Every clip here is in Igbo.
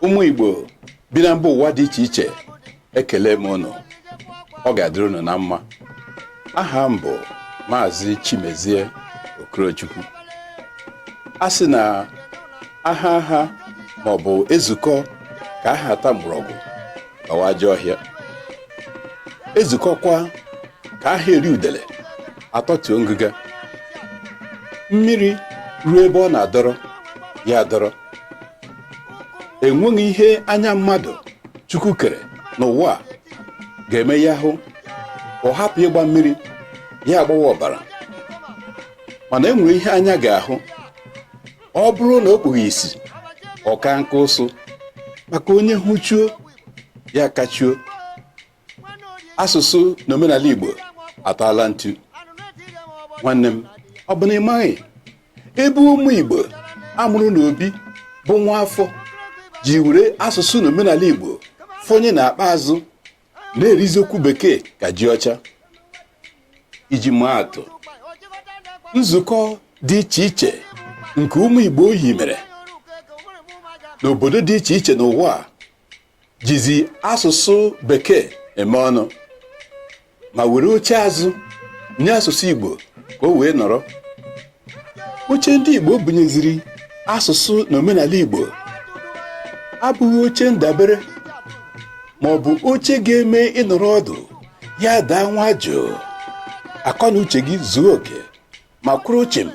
Ụmụ Igbo bi na mba ụwa dị iche iche, ekele m unu. Ọ ga-adịrị unu na mma. Aha m bụ Maazị Chimezie Okorochukwu. A sị na aha aha ma ọ bụ ezukọ ka aha ata mgbọrọgwụ bawa ajọ ọhịa, ezukọkwa ka aha eri udele atọtuo ngịga. Mmiri ruo ebe ọ na-adọrọ ya adọrọ. Enweghị ihe anya mmadụ Chukwu kere n'ụwa a ga-eme ya hụ ọ hapụ ịgba mmiri, ya agbawa ọbara. Mana e nwere ihe anya ga-ahụ, ọ bụrụ na o kpughị isi, ọ ka nka ụsụ, maka onye hụchuo ya kachuo. Asụsụ na omenala Igbo ataala ntu. Nwanne m, ọ bụ na ị maghị ebe ụmụ Igbo amụrụ n'obi bụ nwa afọ ji were asụsụ na omenala Igbo fọnye n'akpa azụ, na-erizi okwu bekee ka ji ọcha? Iji maa atụ, nzukọ dị iche iche nke ụmụ Igbo himere n'obodo dị iche iche n'ụwa a jizi asụsụ bekee eme ọnụ, ma were oche azụ nye asụsụ Igbo ka o wee nọrọ. Oche ndị Igbo bunyeziri asụsụ na omenala Igbo abụghị oche ndabere ma ọ bụ oche ga-eme ịnọrọ ọdụ ya daa nwa jụụ, akọ na uche gị zuo oke ma kwụrụ chịm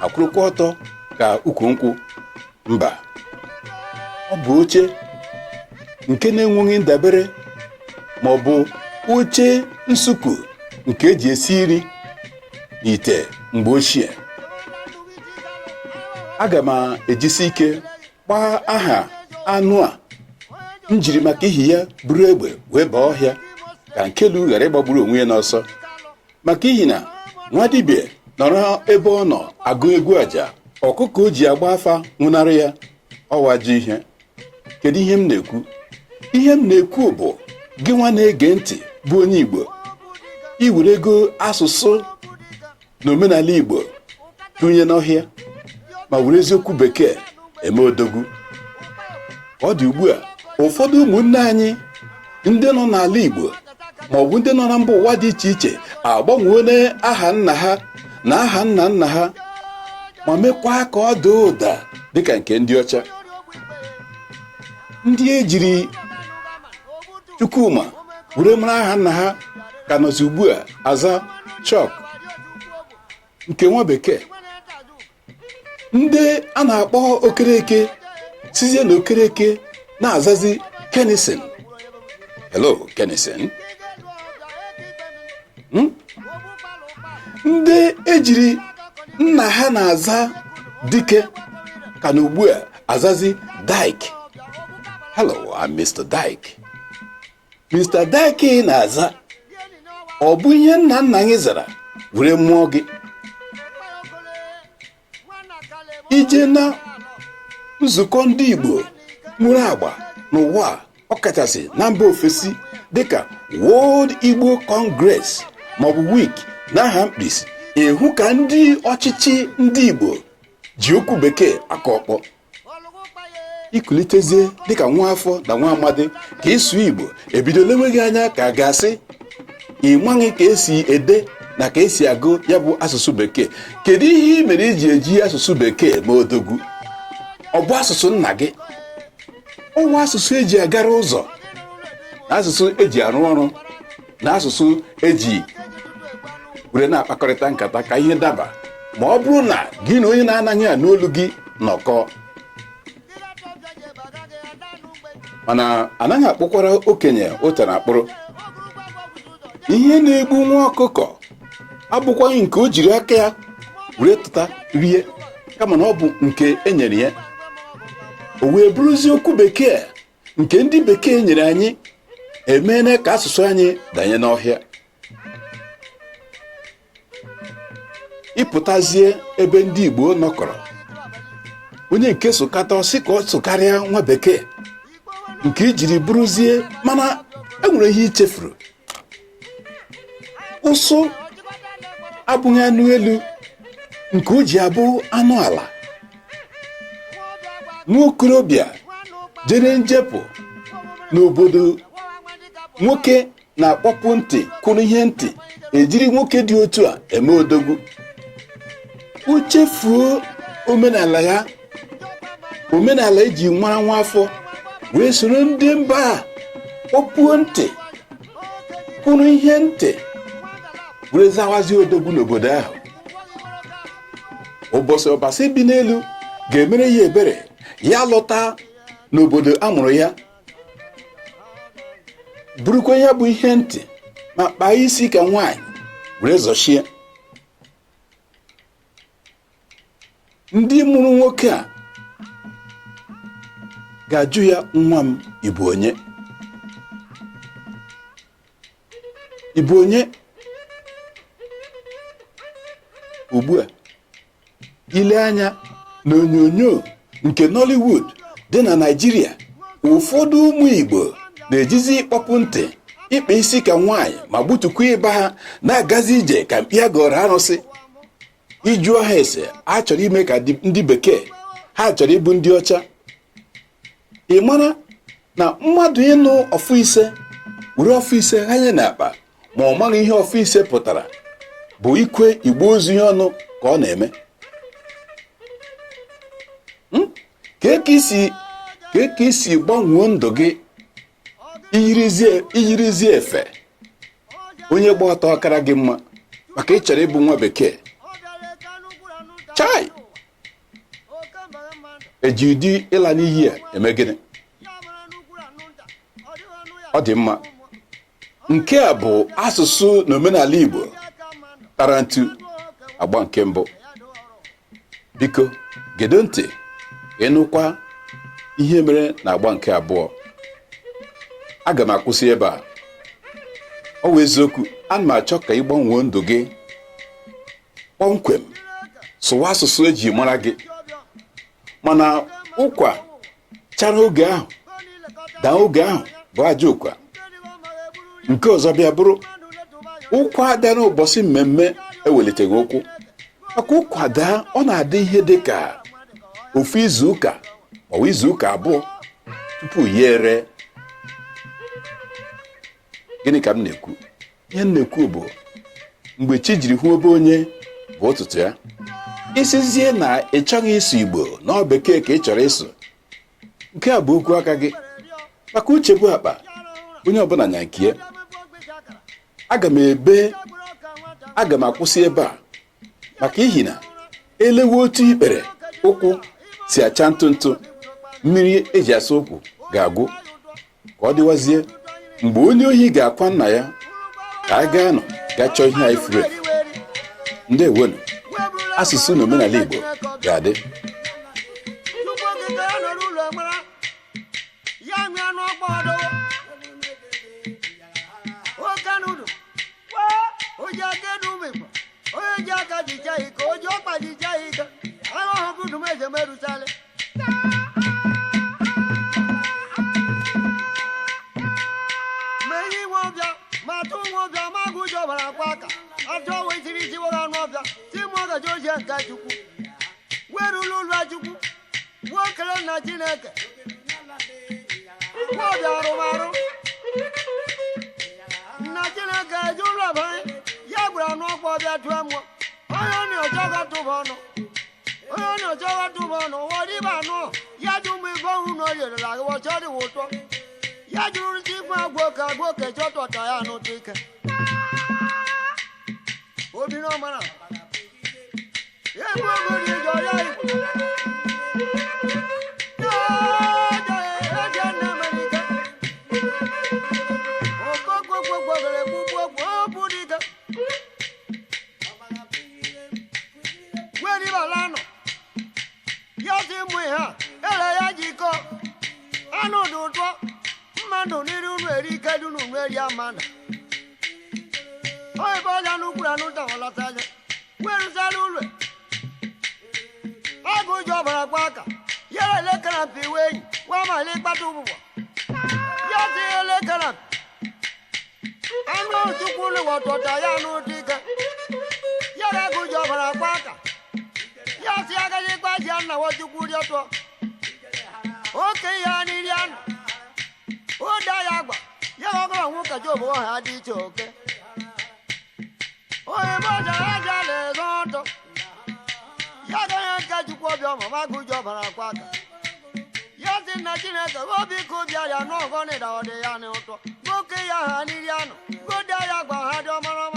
ma kwụrụkwa ọtọ ka ukwu nkwụ. Mba, ọ bụ oche nke na-enweghị ndabere ma ọ bụ oche nsuku nke eji esi nri n'ite mgbe ochie. Aga m ejisi ike kpaa aha anụ a m jiri maka ihi ya buru egbe wee baa ọhịa, ka nkelu ghara ịgbagburu onwe ya n'ọsọ, maka ihi na nwa dibịa nọrọ ebe ọ nọ agụ egwu aja, ọkụkọ o ji agba afa nwụnarị ya, ọ wụ ajọ ihe. Kedu ihe m na-ekwu? Ihe m na-ekwu bụ gị nwa na-ege ntị bụ onye Igbo, i werego asụsụ na omenala Igbo tụnye n'ọhịa ma werezi okwu bekee eme odogwu. Ka ọ dị ugbu a, ụfọdụ ụmụnne anyị ndị nọ n'ala Igbo ma ọ bụ ndị nọ na mba ụwa dị iche iche agbanweela aha nna ha na aha nna nna ha, ma mekwaa ka ọ daa ụda dịka nke ndị ọcha. Ndị ejiri Chukwuma were mara aha nna ha ka nọzi ugbu a aza Chọk nke nwa bekee. Ndị a na-akpọ Okereke sizie na Okereke na-azazi Kennison. Hello Kennison. Ndị ejiri nna ha na-aza Dike ka na ugbu a azazi Dike. Hello, I'm Mr. Dike. Mr. Dike ị na-aza ọ bụ ihe nna nna gị zara were mụọ gị? Ije na nzukọ ndị Igbo nwere agba n'ụwa, ọkachasị na mba ofesi, dịka World Igbo Congress maọbụ WIC n'aha mkpirisi, ịhụ ka ndị ọchịchị ndị Igbo ji okwu bekee akọ ọkpọ. Ikulitezie dịka nwa afọ na nwa amadi ka ịsụ Igbo, ebido lewe gị anya ka a ga-asị ị maghị ka esi ede na ka esi agụ ya bụ asụsụ bekee. Kedu ihe ị mere iji eji asụsụ bekee mee odogwu? Ọ bụ asụsụ nna gị? Ọ wụ asụsụ eji agara ụzọ, na asụsụ eji arụ ọrụ, na asụsụ eji were na-akpakọrịta nkata ka ihe daba, ma ọ bụrụ na gị na onye na-anaghị anụ olu gị nọkọ. Mana anaghị akpụkwara okenye ụtara akpụrụ. Ihe na-egbu nwa ọkụkọ abụkwaghị nke o jiri aka ya were tụta rie, kama na ọ bụ nke e nyere ya. O wee bụrụzie okwu bekee nke ndị bekee nyere anyị emeela ka asụsụ anyị danye n'ọhịa. Ịpụtazie ebe ndị Igbo nọkọrọ, onye nke sụkata ọ sị ka ọ sụkarịa nwa bekee nke ijiri bụrụzie. Mana enwere ihe i chefuru: ụsụ abụghị anụ elu nke o ji abụ anụ ala. Nwa okorobịa Jere njepụ n'obodo nwoke na-akpọpụ ntị kwụrụ ihe ntị ejiri nwoke dị otu a eme odogwu. O chefuo omenala ya, omenala eji mara nwa afọ, wee soro ndị mba a kpọpuo ntị kwụrụ ihe ntị were zawazie odogwu n'obodo ahụ. Ụbọchị Ọbasi bi n'elu ga-emere ya ebere, ya lọta n'obodo a mụrụ ya, burukwa ya bụ ihe ntị ma kpaa isi ka nwaanyị were zọchie. Ndị mụrụ nwoke a ga-ajụ ya, nwa m, ị bụ onye? Ị bụ onye? Ugbu a ile anya n'onyonyo nke Nollywood dị na Naịjirịa, ụfọdụ ụmụ Igbo na-ejizi ịkpọpụ ntị, ịkpa isi ka nwaanyị ma gbutukwa ịba ha na-agazi ije ka mkpi a gọrọ arụsị. Ị jụọ ha ese, a chọrọ ime ka ndị bekee, ha chọrọ ịbụ ndị ọcha. Ị mara na mmadụ ịnụ ọfọ ise were ọfọ ise ghanye n'akpa ma ọ maghị ihe ọfọ ise pụtara bụ ikwe igbe ozu ihe ọnụ ka ọ na-eme. Ka ka isi gbanwee ndụ gị, iyirizie efe onye gba ọtọ akara gị mma maka ị chọrọ ịbụ nwa bekee. Chai, eji ụdị ịla n'iyi a eme gịnị? Ọ dị mma. Nke a bụ asụsụ na omenala Igbo tara ntu agba nke mbụ. Biko gedo ntị ịnụkwa ihe mere na agba nke abụọ. Aga m akwụsị ebe a. Ọ wụ eziokwu, ana m achọ ka ị gbanwee ndụ gị kpọmkwem, sụwa asụsụ eji mara gị, mana ụkwa chara oge ahụ daa oge ahụ bụ ajọ ụkwa. Nke ọzọ bịa bụrụ ụkwa dara ụbọchị mmemme eweliteghị ụkwụ, maka ụkwa daa ọ na-adị ihe dị ka ofu izu ụka maọbụ izu ụka abụọ tupu ya ere. Gịnị ka m na-ekwu? Ihe m na-ekwu bụ mgbe chi jiri hụ ebe onye bụ ụtụtụ ya, isizie na ị chọghị ịsụ Igbo na ọ bekee ka ị chọrọ ịsụ, nke a bụ okwu aka gị, maka uche bụ akpa onye ọbụla nya nke ya. Aga m akwụsị ebe a maka ihi na elewe otu ikpere ụkwụ si acha ntụ ntụ, mmiri eji asa ụkwụ ga-agwụ. Ka ọ dịwazie mgbe onye ohi ga-akwa nna ya, ka a gaa nọ gaa chọọ ihe anyị furu efu. Ndewonu. Asụsụ na omenala Igbo ga-adị. Oke ya n'iri anụ. kacha obodo ha dị iche oke onye bọjara aja na-ezo ọtọ ya gaghị nke chukwu ọbịa ọma ma gụji ọbara akwa aka ya si na chineke obi ka obi ya n'ọgọ na ịda ọdị ya n'ụtọ goke ya ha n'iri anụ gode ya gwa ha dị ọmara.